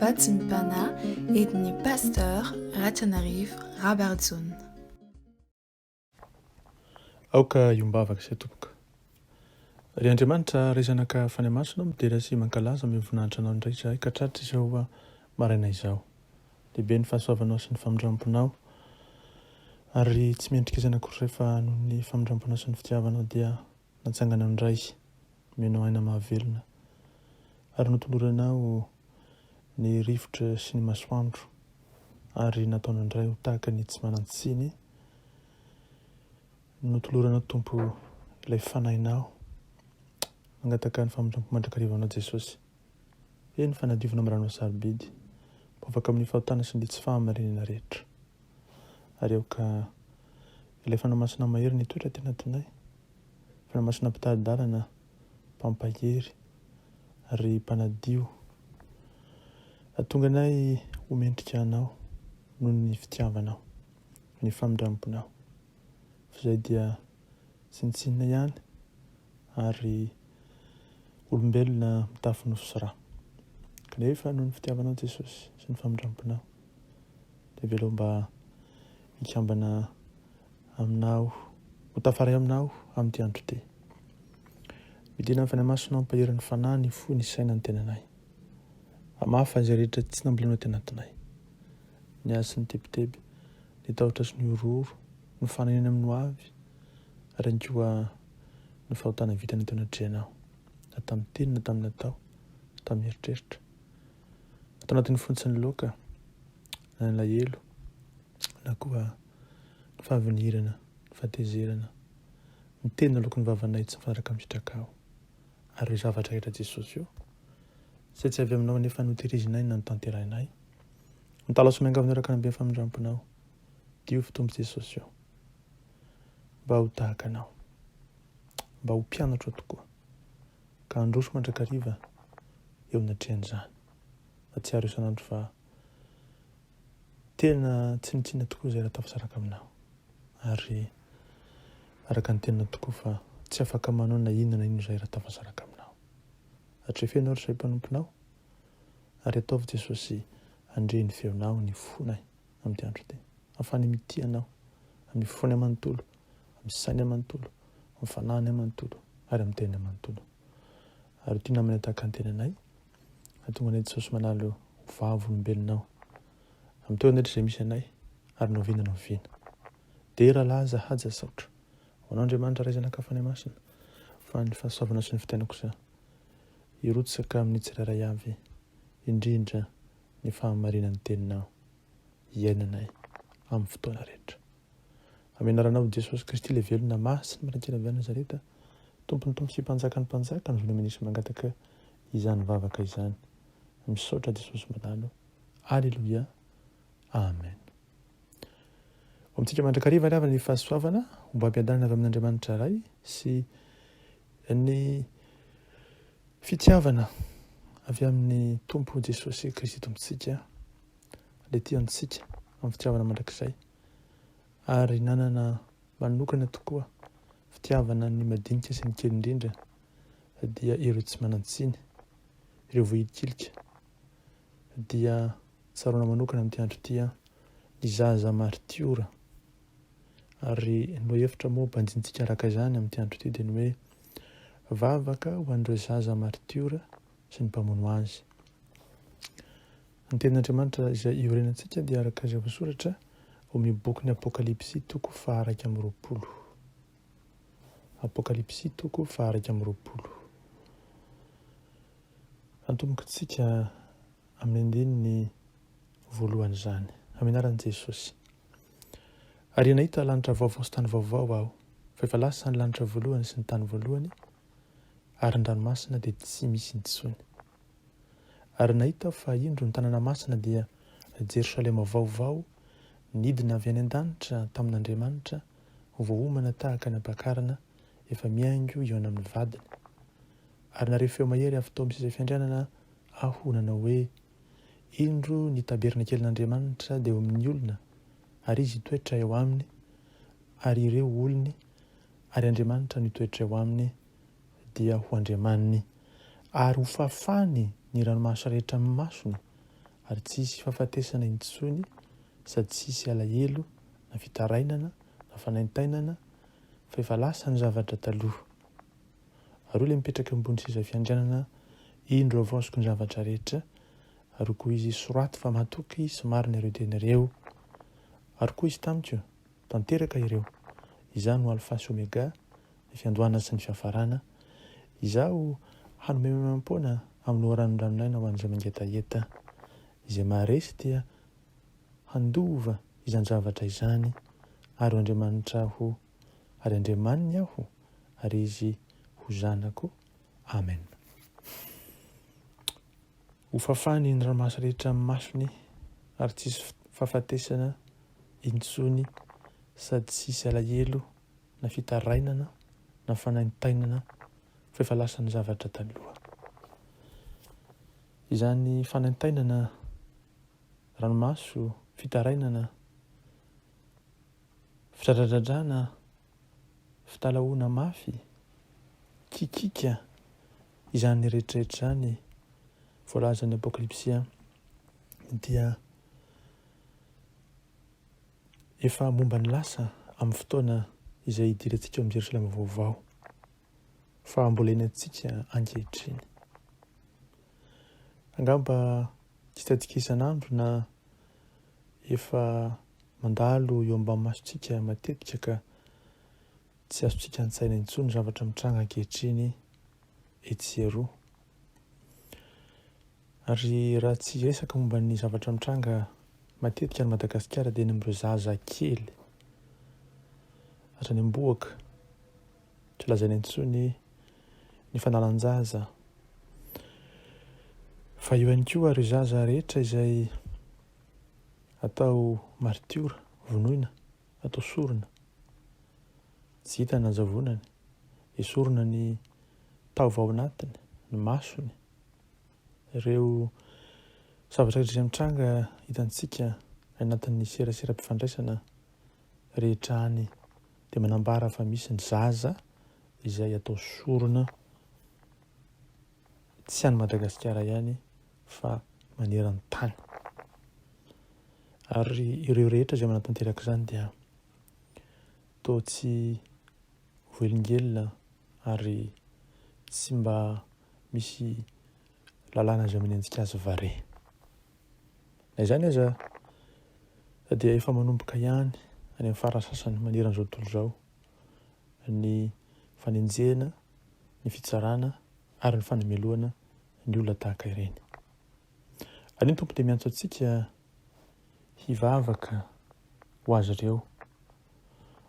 Vatsim-panahy entin'ny Pasteur Ratrianarivo Rabarijaona. Aoka hiombavaka isay tompoko. Ry Andriamanitra Ray Zanaka Fanahy Masina ô midera sy mankalaza omeo voninahitra Anao indray izahay ka tratra izao maraina izao. Lehibe ny fahasoavanao sy ny famindramponao ary tsy mendrika izany akory izahay fa noho ny famindramponao sy ny fitiavanao dia natsanganao indray omenao aina mahavelona ary notoloranao ny rivotra sy ny masoandro ary nataonao indray ho tahaka ny tsy manan-tsiny notoloranao Tompo ilay fanahinao mangataka ny famindrampo mandrakarivanao Jesosy eny fanadiovana amin'ny ranao sarobidy mba ho afaka amin'ny fahotana sy ny tsy fahamarinana rehetra ary aoka ilay Fanahy Masina mahery ny toetra aty anatinay Fanahy Masina mpitari-dalana, mpampahery ary mpanadio. Hahatonga anay ho mendrika Anao noho ny fitiavanao, ny famindramponao. Fa izay dia tsinontsinona ihany ary olombelona mitafy nofo sy ra. Kanefa noho ny fitiavanao Jesosy sy ny famindramponao dia avelao mba hikambana aminao, ho tafaray aminao amin'ity andro ity. Midina amin'ny Fanahy Masina hampahery ny fanahy, ny fo, ny saina, ny tenanay. Hamafa izay rehetra tsy nambolenao teo anatinay. Ny ady sy ny tebiteby, ny tahotra sy ny horohoro, ny fanahiniana amin'ny ho avy, ary ihany koa ny fahotana vitanay teo anatrehanao, na tamin'ny teny na tamin'ny atao, na tamin'ny eritreritra. Ato anatin'ny fontsy ny loaka, na ny alahelo, na koa ny fahavinirana, ny fahatezerana, ny teny naloaky ny vavanay tsy mifanaraka amin'ny sitrakao, ary ireo zavatra rehetra Jesosy o, izay tsy avy aminao nefa notehirizinay na notanterahinay. Mitalaho sy miangavy anao Rakanabe ny famindramponao. Diovy Tompo Jesosy o. Mba ho tahaka anao. Mba ho mpianatro tokoa. Ka handroso mandrakariva eo anatrehan'izany. Mahatsiaro isan'andro fa Tena tsinontsinona tokoa izay raha tafasaraka aminao. Ary araka ny teninao tokoa fa tsy afaka manao na inona na inona izahay raha tafasaraka aminao. Atrefenao ry izay mpanomponao, ary ataovy Jesosy handre ny feonao ny fonay amin'ity andro ity. Afahany mitia anao amin'ny fony manontolo, amin'ny sainy manontolo, amin'ny fanahiny manontolo ary amin'ny teniny manontolo. Ary ho tia namana tahaka ny tenanay. Hahatonga anay Jesosy malala ho vavolombelonao amin'ny toerana rehetra izay misy anay ary na oviana na oviana. Dera, laza, haja, saotra ho anao Andriamanitra Ray Zanaka Fanahy Masina fa ny fahasoavanao sy ny fitahianao kosa hirotsaka amin'ny tsirairay avy indrindra ny fahamarinan'ny teninao hiainanay amin'ny fotoana rehetra. Amin'ny anaranao Jesosy Kristy ilay velona masina manan-kena avy any Nazareta, Tompon'ny Tompo sy Mpanjakan'ny Mpanjaka no Zona mangataka izany vavaka izany. Misaotra Jesosy malalo. Aleloia. Amen. Ho amintsika mandrakariva ary havana ny fahasoavana, ombam-piadanana avy amin'Andriamanitra Ray sy ny fitiavana avy amin'ny Tompo Jesosy Kristy Tompontsika, ilay tia antsika amin'ny fitiavana mandrakizay ary nanana manokana tokoa fitiavana ny madinika sy ny kely indrindra dia ireo tsy manan-tsiny, ireo voahilikilika dia tsaroana manokana amin'ity andro ity ny zaza maritiora ary ny lohahevitra moa banjintsika araka izany amin'ity andro ity dia ny hoe vavaka ho an'ireo zaza maritiora sy ny mpamono azy. Ny tenin'Andriamanitra izay iorenantsika dia araka izay voasoratra ao amin'ny bokin'ny Apokalypsy toko faha-21. Apokalypsy toko faha-21. Antomokintsika amin'ny andininy voalohany izany. Amin'ny anaran'i Jesosy. Ary nahita lanitra vaovao sy tany vaovao aho, fa efa lasa ny lanitra voalohany sy ny tany voalohany, ary ny ranomasina dia tsy misy intsony. Ary nahita aho fa indro ny tanàna masina dia Jerosalema vaovao nidina avy any an-danitra tamin'Andriamanitra, voaomana tahaka ny ampakarina efa mihaingo hihaona amin'ny vadiny. Ary nahare feo mahery avy tao amin'ny seza fiandrianana aho nanao hoe, Indro ny tabernakelin'Andriamanitra dia eo amin'ny olona, ary Izy hitoetra eo aminy, ary ireo ho olony, ary Andriamanitra no hitoetra eo aminy, dia ho Andriamaniny, ary hofafany. ny ranomaso rehetra amin'ny masony, ary tsy hisy fahafatesana intsony, sady tsy hisy alahelo, na fitarainana, na fanaintainana, fa efa lasa ny zavatra taloha. Ary hoy ilay mipetraka eo ambony seza fiandrianana, Indro havaoziko ny zavatra rehetra, ary hoy koa izy, Soraty fa matoky sy marina ireo teny ireo. Ary koa izy tamiko, Tanteraka ireo. Izaho no Alfa sy Omega, ny fiandohana sy ny fiafarana. Izaho hanome maimaimpoana amin'ny loharanon-dranon'aina ho an'izay mangetaheta. Izay maharesy dia handova izany zavatra izany, ary ho Andriamanitra aho, ary Andriamaniny aho, ary izy ho zanako. Amen. Ho fafany ny ranomaso rehetra amin'ny masony, ary tsy hisy fahafatesana intsony, sady tsy hisy alahelo na fitarainana na fanaintainana, fa efa lasa ny zavatra taloha. Izany fanaintainana, ranomaso, fitarainana, fidradradradrana, fitalahoana mafy, kikiaka, izany rehetrarehetra izany voalazan'ny Apokalypsy dia efa momba ny lasa amin'ny fotoana izay hidirantsika ao amin'ny Jerosalema vaovao, fa mbola iainantsika ankehitriny. Angamba tsy hitantsika isan'andro na efa mandalo eo ambany masontsika matetika ka tsy azontsika an-tsaina intsony ny zavatra mitranga ankehitriny etsy sy eroa. Ary raha tsy hiresaka momba ny zavatra mitranga matetika any Madagasikara dia eny amin'ireo zaza kely hatrany am-bohoka, tsy lazaina intsony ny fanalan-jaza, fa eo ihany koa ireo zaza rehetra izay atao maritiora, vonoina, atao sorona, tsy hita ny nanjavonany, esorina ny taova ao anatiny, ny masony. Ireo zavatra rehetra izay mitranga hitantsika any anatin'ny seraseram-pifandraisana rehetra any dia manambara fa misy ny zaza izay atao sorona tsy any Madagasikara ihany fa maneran-tany. Ary ireo rehetra izay manatanteraka izany dia toa tsy voelingelina ary tsy mba misy lalàna izay manenjika azy vare. Na izany aza dia efa manomboka ihany any amin'ny faritra sasany manerana izao tontolo izao ny fanenjehana, ny fitsarana ary ny fanamelohana ny olona tahaka ireny. Anio ny Tompo dia miantso antsika hivavaka ho azy ireo.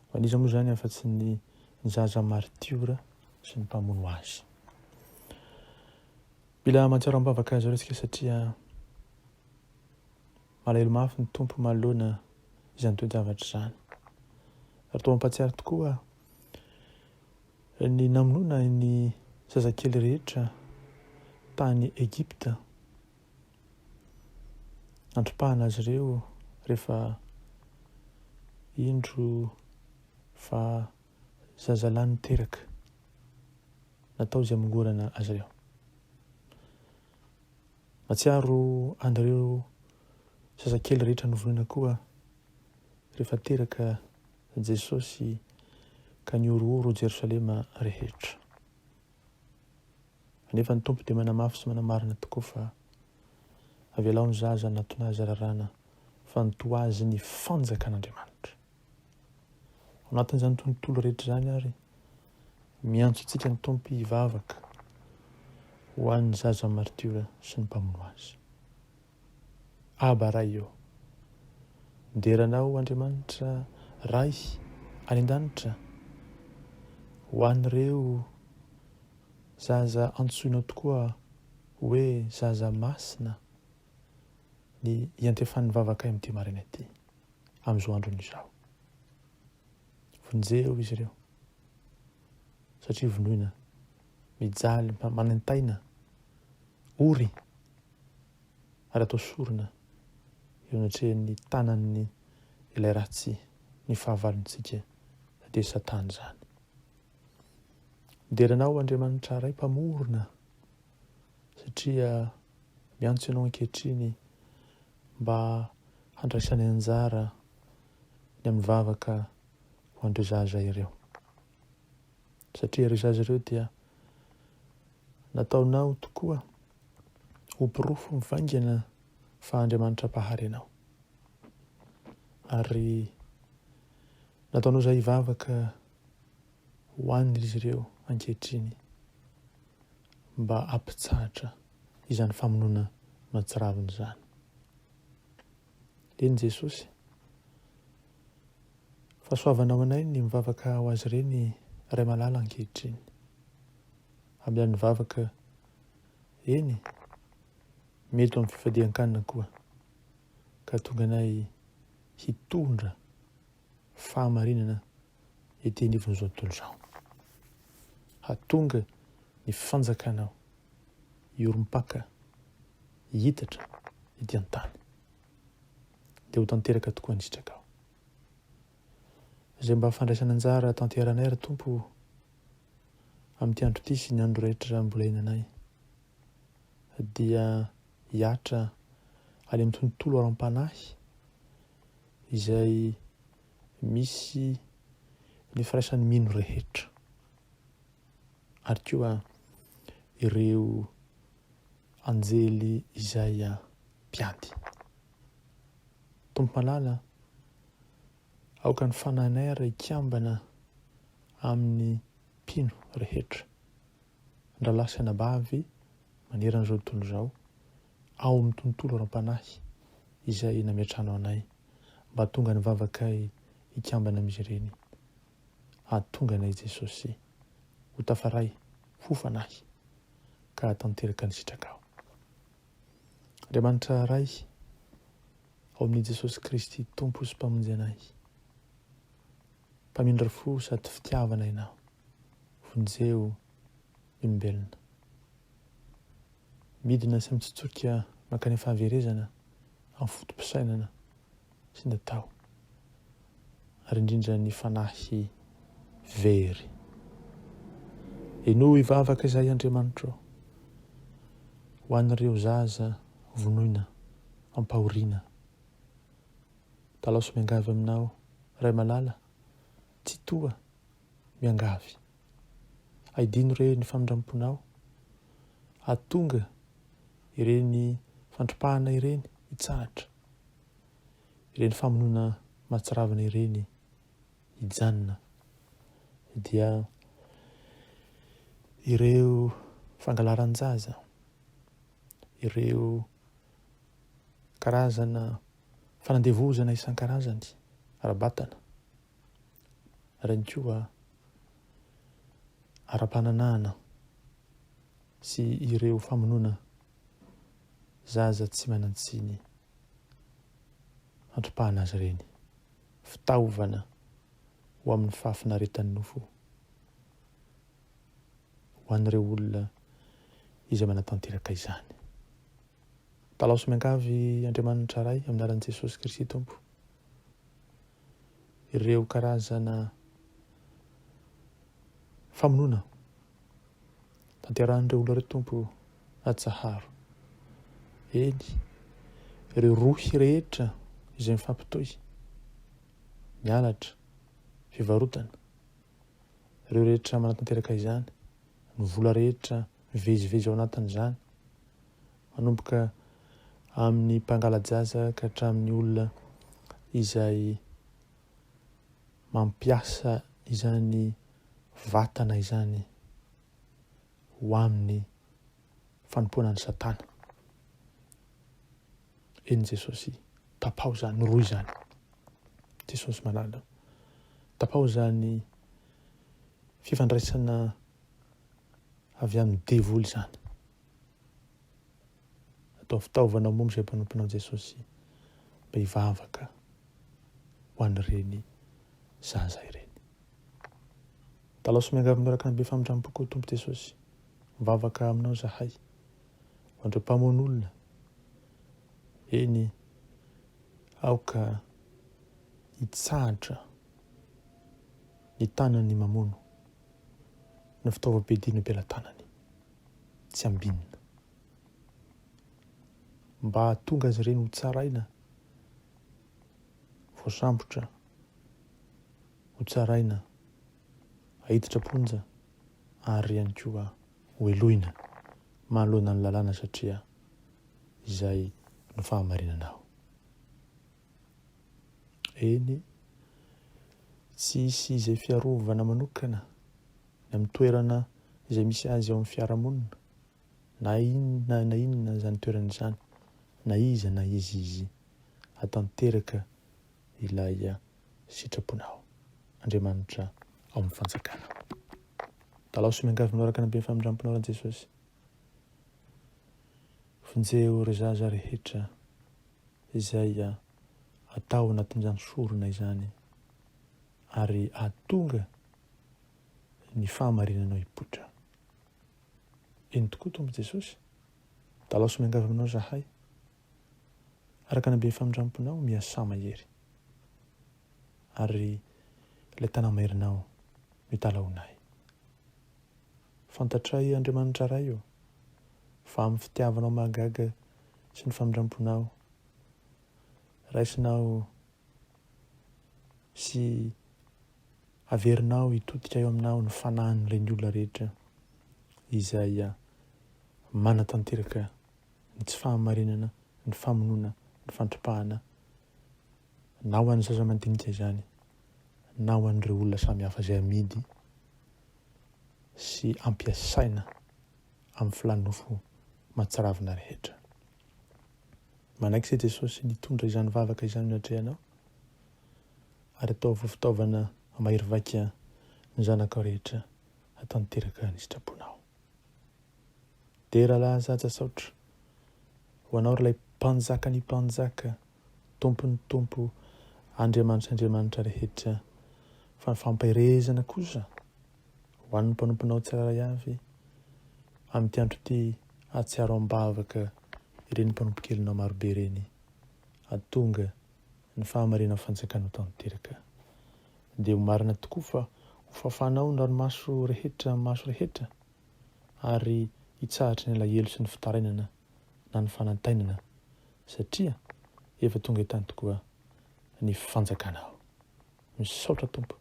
Ho an'iza moa izany afa-tsy ny zaza maritiora sy ny mpamono azy. Mila mahatsiaro am-bavaka azy ireo isika satria malahelo mafy ny Tompo manoloana izany toe-javatra izany. Ary toa mampahatsiaro tokoa ny namonoana ny zazakely rehetra tany Egypta. Nandripahana azy ireo rehefa indro fa zazalahy niteraka. Natao izay hamongorana azy ireo. Mahatsiaro an'ireo zazakely rehetra novonoina koa rehefa teraka Jesosy ka nihorohoro Jerosalema rehetra. Anefa ny Tompo dia manamafy sy manamarina tokoa fa avelao ny zaza hanatona azy raràna fa ny toa azy ny fanjakan'Andriamanitra. Ao anatin'izany tontolo rehetra izany ary, miantso antsika ny Tompo hivavaka ho an'ny zaza martiora sy ny mpamono azy. Aba Ray ô! Midera Anao Andriamanitra Ray any an-danitra ho an'ireo zaza antsoinao tokoa hoe zaza masina ny iantefan'ny vavakay amin'ity maraina ity, amin'izao androny izao. Vonjeo izy ireo satria vonoina, mijaly, manaintaina, ory. ary atao sorona eo anatrehan'ny tanan'ny ilay ratsy ny fahavalontsika dia Satana izany. Midera Anao Andriamanitra Ray Mpamorona satria. Miantso ianao ankehitriny mba handraisany anjara ny amin'ny vavaka ho an'ireo zaza ireo. Satria ireo zaza ireo dia nataonao tokoa ho porofo mivaingana fa Andriamanitra Mpahary anao. Ary nataonao izay hivavaka ho an'izy ireo ankehitriny mba hampitsahatra izany famonoana mahatsiravina izany. Eny Jesosy, fahasoavana ho anay ny mivavaka ho azy ireny Ray malala ankehitriny. Amin'ny vavaka, eny, mety ho amin'ny fifadian-kanina koa, ka tonga anay hitondra fahamarinana ety anivon'izao tontolo izao. Hahatonga ny fanjakanao hiorim-paka hihitatra ety an-tany. Dia ho tanteraka tokoa ny sitrakao. Izay mba fandraisana anjara tanteranay ry Tompo amin'ity andro ity sy ny andro rehetra mbola iainanay dia hihatra any amin'ny tontolo aram-panahy izay misy ny firaisan'ny mino rehetra ary koa ireo anjely izay mpiady. Tompo malala, aoka ny fanahinay ary hikambana amin'ny mpino rehetra, ny rahalahy sy anabavy manerana izao tontolo izao, ao amin'ny tontolo ara-panahy izay nametrahanao anay mba hahatonga ny vavakay hikambana amin'izy ireny. Hahatonga anay Jesosy ho tafaray ho fanahy ka hahatanteraka ny sitrakao. Andriamanitra Ray, ao amin'i Jesosy Kristy Tompo sy Mpamonjy anay, Mpamindra fo sady fitiavana Ianao, vonjeo ny olombelona. Midina sy mitsotsoka mankany fahaverezana amin'ny foto-pisainana sy ny atao, ary indrindra ny fanahy very. Henoy vavaka izahay Andriamanitro ho an'ireo zaza vonoina ampahoriana. Talao sy miangavy aminao Ray malala tsy toa miangavy. Aidino re ny famindramponao hahatonga ireny fandripahana ireny hitsahatra, ireny famonoana mahatsiravina ireny hijanona, dia ireo fangalaran-jaza, ireo karazana fanandevozana isan-karazany ara-batana, ary ihany koa ara-pananahana sy ireo famonoana zaza tsy manan-tsiny handripahana azy ireny, fitaovana ho amin'ny fahafinaretan'ny nofo ho an'ireo olona izay manatanteraka izany. Talao sy miangavy Andriamanitra Ray amin'ny anaran'i Jesosy Kristy Tompo. Ireo karazana famonoana tanterahan'ireo olona ireo Tompo atsaharo. Eny, ireo rohy rehetra izay mifampitohy, ny halatra, fivarotana, ireo rehetra manatanteraka izany, ny vola rehetra mivezivezy ao anatin'izany, manomboka amin'ny mpangala-jaza ka hatramin'ny olona izay mampiasa izany vatana izany ho amin'ny fanompoana an'i Satana. Eny Jesosy, tapaho izany rohy izany. Jesosy malala, tapaho izany fifandraisana avy amin'ny devoly izany. Atao fitaovana moa izay mpanomponao Jesosy mba hivavaka ho an'ireny zaza ireny. Talao sy miangavy miaraka ny be famindram-po koa Tompo Jesosy. Mivavaka aminao zahay. Ho an'ireo mpamono olona. Eny, aoka hitsahatra ny tanany mamono ny fitaovam-piadiana eo am-pelatanany. Tsy ambinina. mba hahatonga azy ireny ho tsaraina, voasambotra, ho tsaraina, haiditra am-ponja ary ihany koa ho helohina manoloana ny lalàna satria izay no fahamarinanao. Eny, tsy hisy izay fiarovana manokana ny amin'ny toerana izay misy azy ao amin'ny fiarahamonina, na inona na inona izany toerana izany, na iza na iza izy, hatanteraka ilay sitraponao, Andriamanitra ao amin'ny fanjakanao. Talao sy miangavy aminao araka ny haben'ny famindramponao Ray Jesosy. Vonjeo ireo zaza rehetra izay atao anatin'izany sorona izany ary ahatonga ny fahamarinanao hipoitra. Eny tokoa Tompo Jesosy, talao sy miangavy aminao zahay. Araka ny haben'ny famindramponao, miasà mahery. Ary ilay tana-maherinao mitalahoanay. Fantatray Andriamanitra Ray ô, fa amin'ny fitiavanao mahagaga sy ny famindramponao, raisinao sy averinao hitodika eo aminao ny fanahin'ireny olona rehetra izay manatanteraka ny tsy fahamarinana, ny famonoana, ny fandripahana, na ho an'ny zaza madinika izany, na ho an'ireo olona samihafa izay amidy sy ampiasaina amin'ny filàn'ny nofo mahatsiravina rehetra. Manaiky izay Jesosy nitondra izany vavaka izany eo anatrehanao, ary ataovy ho fitaovana mahery vaika ny zanakao rehetra hatanteraka ny sitraponao. Dera laza aja saotra ho anao ry lay mpanjaka ny mpanjaka tompon'ny tompo Andriamanitry andriamanitra rehetra fa ny fampaherezana kosa ho an'ny mpanomponao tsirairay avy amin'ity andro ity hahatsiaro am-bavaka ireny mpanompokelinao marobe ireny hahatonga ny fahamarinan'ny fanjakanao tanteraka dia ho marina tokoa fa ho fafanao ny ranomaso rehetra maso rehetra ary hitsahatry ny alahelo sy ny fitarainana na ny fanantainana satria efa tonga etany tokoa ny fanjakanao. Misaotra Tompo.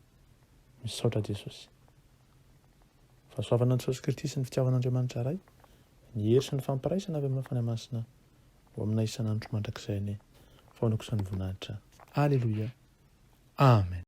Misaotra Jesosy. Fahasoavana Jesosy Kristy sy ny fitiavan'Andriamanitra Ray, ny hery sy ny fampiraisana avy aminao Fanahy Masina ho aminay isan'andro mandrakizay anie. Fa ho anao kosa ny voninahitra. Aleloia. Amen.